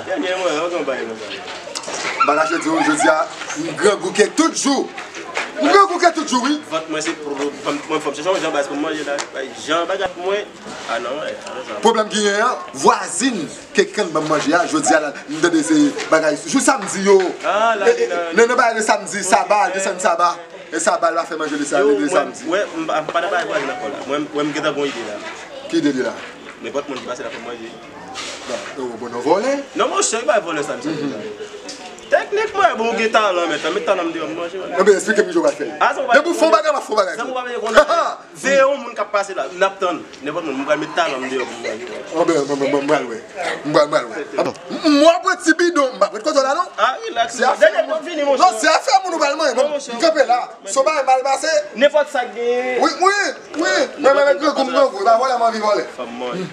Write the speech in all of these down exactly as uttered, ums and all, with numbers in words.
Dènye mwen, yon gran bagay konsa. M pa kache di w, jodi a, m grangou ke tout jou. M grangou ke tout jou, wi. Vant mwen se pwòp, mwen fò m chèche yon jan baz pou m manje la. Bay jan bagay mwen. Ah non, wè, sa, sa. Pwoblèm ki genyen an, vwazin ke konn ban m manje a, jodi a la, m tande se bagay jou samdi yo. Ah, la, e, e, la, nan, nan bagay de samdi, saba, desann saba. E saba, l pa fè manje de sa, yo, de mwen, samdi. Wè, m pa, m pa nan bagay vwazin ankò la. Mwen, mwen, m gentan gon ide la. Ki ide li la? Nenpòt moun ki pase la fè m manje. Bon, bon, non, vòlè. Non, monchè, ki bagay vòlè sa, misye. Teknikman, bon, ou gen talan, men, met talan m deyò, m manje, wè. Non, men, eksplike m jan w pral fè. Ah, sa w pa... Depi w fè yon bagay, m ap fè yon bagay tou. Sa w pa veye konnen. Veye yon moun k ap pase la, n ap tann. Nenpòt moun, m pral met talan m deyò pou m manje. Bon, ben, bon, bon, bon, m pral wè. M pral, m pral wè. M, m, m ap pran ti bidon, m pa pran kote w la, non. Ah, relax, non. Dènye m ap vini, monchè. Non, se afè moun ou pral manje. Non, monchè. M kanpe la. Son bagay mal pase. Nenpòt sa k genyen. Wi, wi, wi. Men, men, men, grangou, m grangou. E pa vòlè m anvi vòlè. Fè m manje.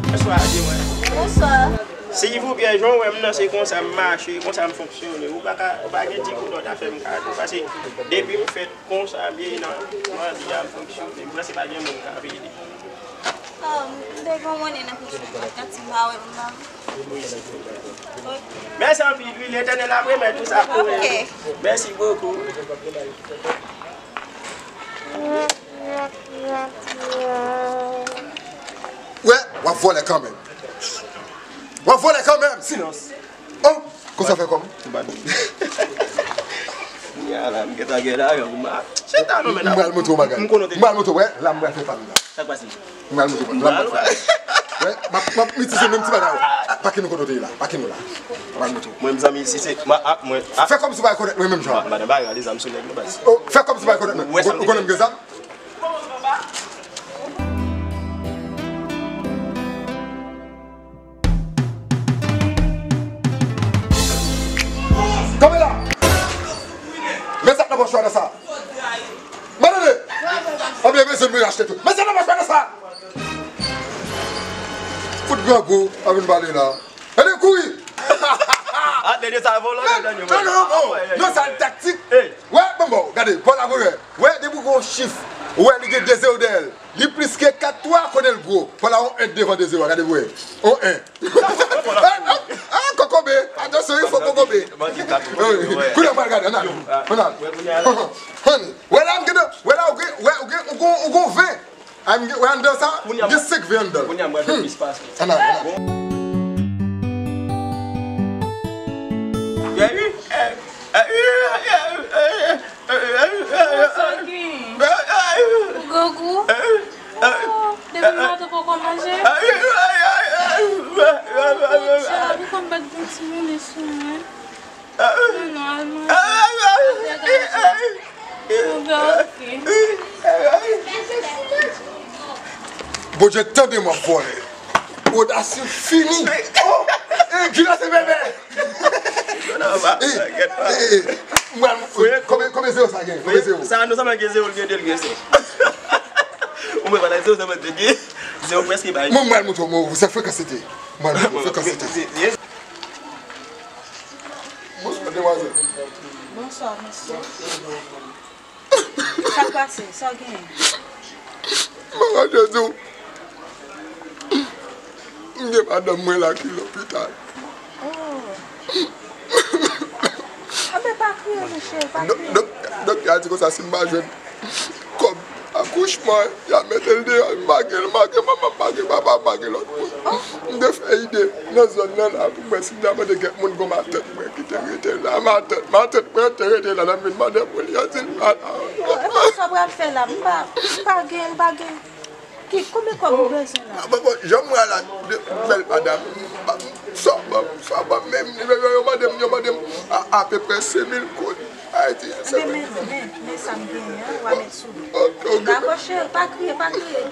Bonswa, Ademwen. Bonswa. Silvouplè, jan w wè m nan, se konsa m mache, konsa m fonksyone. Ou pa ka, ou pa gen ti kou dòt a fè m ka di w, paske depi m fèt konsa, m ye nan, nan vi a, m fonksyone. M panse pa gen moun k ap ede. Ah, m te gen yon monnen nan poch mwen, tanti m pa wè m nan. Mèsi anpil, wi, Letènèl ap remèt ou sa pou ou. Ok. Mèsi bokou. Wè, w ap vòlè kanmenm. W ap vòlè kanmenm. Silans. Oh, konsa fè kòm. M pa di. Ya la, m gentan gen la, yo, m a chita non, men. M pral montre w bagay. M konnen w te... M pral montre w, wè, la m pral fè pa m la. Sa k pase? M pral montre w, la m pral fè. Wè, m ap, m ap itilize menm ti bagay. Ah, pa ki nou kote w te ye la, pa ki nou la. M pral montre w. Mwen, mezanmi, si se, ma, a, mwen, a. Fè kòmsi w pa rekonèt mwen menm jan. Ma, madan Bagay, gade zam sou nèg nou, baz. Oh, fè kòmsi w pa rekonèt mwen. Ou, ou konnen m gen zam? Kanpe la! Men sa k nan pòch ou nan sa. Mwen tande! Anben, men se mwen achte tou. Men sa k nan pòch ou nan sa. Fout grangou, ap vin pale la. Gade kouri! Ah, dènye sa vòlò, dènye. Non, non, non, non, sa taktik. Wè, bon, bon, gade, Paul Labouré. Wè, depi w gen yon chif, ou wè, li gen de zewo dèyè l. Li plis ke kat twa, konnen l gwo. Paul la, yon en devan de zewo a, gade pou wè. Yon en. Ah, ah, ah, kokobe. Atansyon, wi, fò kokobe. Kounye a, pral gade, ann al. Ann al. Honey. Wè la, m gen de, wè la, ou gen, wè, ou gen, ou gen, ou gen ven. Ah, m gen, wè anndan sa, m gen senk ven anndan. Kounye a, m pral fè plis pase. Ann al, ann al. Ou grangou? Oh, depi maten poko manje? Ou konn bat yon ti monnen sou mwen? Non, non, al manje. Bon, ben, ok. Bondye tande m ap vòlè. Odasye fini. Oh, eh, Gina se bebe. Eh, eh, eh. Mwen, konbyen, konbyen zewo sa gen? Konbyen zewo? Sa, nou sa gen zewo, l gen de, l gen senk. Ou mwen pale zewo, sa mwen te gen. Zewo prèske bay. Mwen, mwen, mwen, mwen, se frekansite. Mwen, mwen, frekansite. Bonswa, demwazèl. Bonswa, mesye. Sa k pase? Sa w genyen? Mwen ranje di w, m gen madanm mwen la ki lopital. Oh. Anben, pa kriye, monchè, pa kriye. Dòk-, dòk-, doktè a di konsa, si m pa jwenn kòb akouchman, y a mete l deyò, m pa gen, m pa gen manman, m pa gen papa, m pa gen lòt moun. M te fè ide nan zòn nan la pou m wè si m ta mande kèk moun gon matant mwen ki te rete la. Matant, matant mwen te rete la, lè m vin mande pou li, yo di l pa la. Bon, e men sa w pral fè la? M pa, m pa gen, m pa gen. Ki, konbyen kòb ou bezwen la? Ah, bon, bon, jan m wè la, de bèl madanm, m pa, sa w ban m, sa w ban m, menm, yo, yo, yo mande m, yo mande m a, apeprè senk mil goud. Ayiti, se... Enben, men, men, men sa m genyen an, w a met sou li. Ok, ok. Dakò, cheri, pa kriye, pa kriye.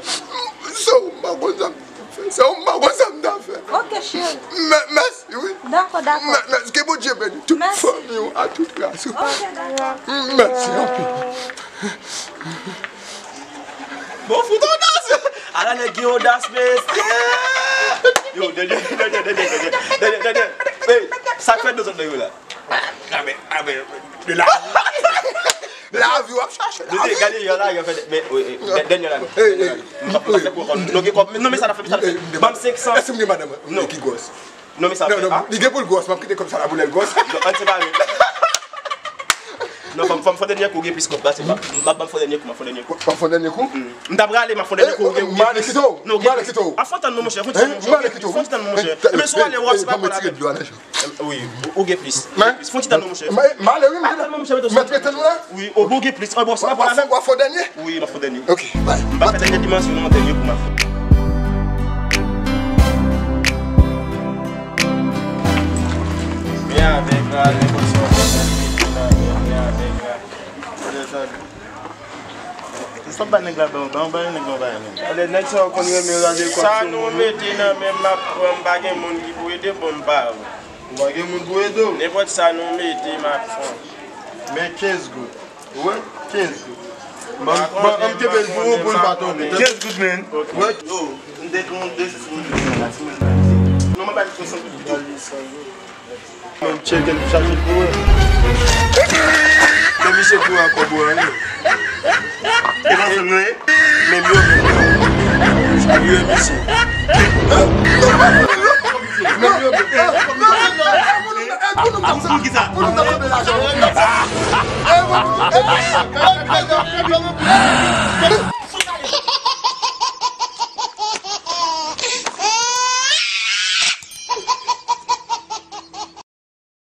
Se ou m pa konn sa m ta fè. Se ou m pa konn sa m ta fè. Ok, cheri. Mè-, mèsi, wi. Dakò, dakò. Mè-, mèsi. Ke Bondye beni tout fanmi w a tout ras ou. Ok, dakò. Mèsi anpil. Bon, fout odas! Ala nèg gen odas, mesye! Yo, dènye, dènye, dènye, dènye, dènye, dènye. Hey, sa k fèt de zòt nan yo la? Amen, amen. De la. Lavi w ap chache, lavi. Gade, yo la, yo fè, men, wi, wi, dènye la. M pa fè kòb. Non, gen kòb. Non, men sa la fè, sa la fè. Ban m senk san. Èske m gen madanm ki gwòs? Non, men sa la fè. Non, li gen pou l gwòs, m ap kite kòb sa la pou lè l gwòs. Non, ann separe. Non, fò m, fò m fè dènye kou, gen plis kòb, pase. M ap, m ap fè dènye kou, m ap fè dènye kou. W ap fè dènye kou? M t ap rale, m ap fè dènye kou, gen, gen plis. Non, gen plis. Ap fè tann non, monchè, fè tann non, monchè. Fè tann non, monchè. Men sou ale, w ap, se pa pale avè m. Wi, ou, ou gen plis. Ou gen plis. Fè ti tann non, monchè. M ale, wi, m. Ap tann non, monchè, mete sou. Mèt tann la? Wi, ou, ou gen plis. An, bon, se pa pale avè m. W ap fè dènye? Wi, m ap fè dènye. Ok, bay. M pa fè dènye dimansyon, non, dènye kou m ap fè. Men avèk la, men avèk la. Sa bay nèg la, ban, ban, ban nèg la, bay nèg. Alè, nèg sa yo konn renmen rale kòb sou moun. Sa nou mete nan men m, m ap pran, m pa gen moun ki pou ede m, bon, m pa. Ou pa gen moun pou ede w? Nenpòt sa nou mete, m ap pran. Men kenz goud. Ou wè? Kenz goud. Ban, ban, ban m kenbe l pou ou, pou l pa tonbe. Kenz goud, men. Ou wè? Yo, m te gen yon de sou. Non, m ap bay swasann goud. Mwen m tcheke l pou chache l pou wè. Men misye pou wè kòb ou an, wi. E pa sèl mwen, men m yo menm. Salye misye. Men m yo menm. Pou nou ta sanble lajan.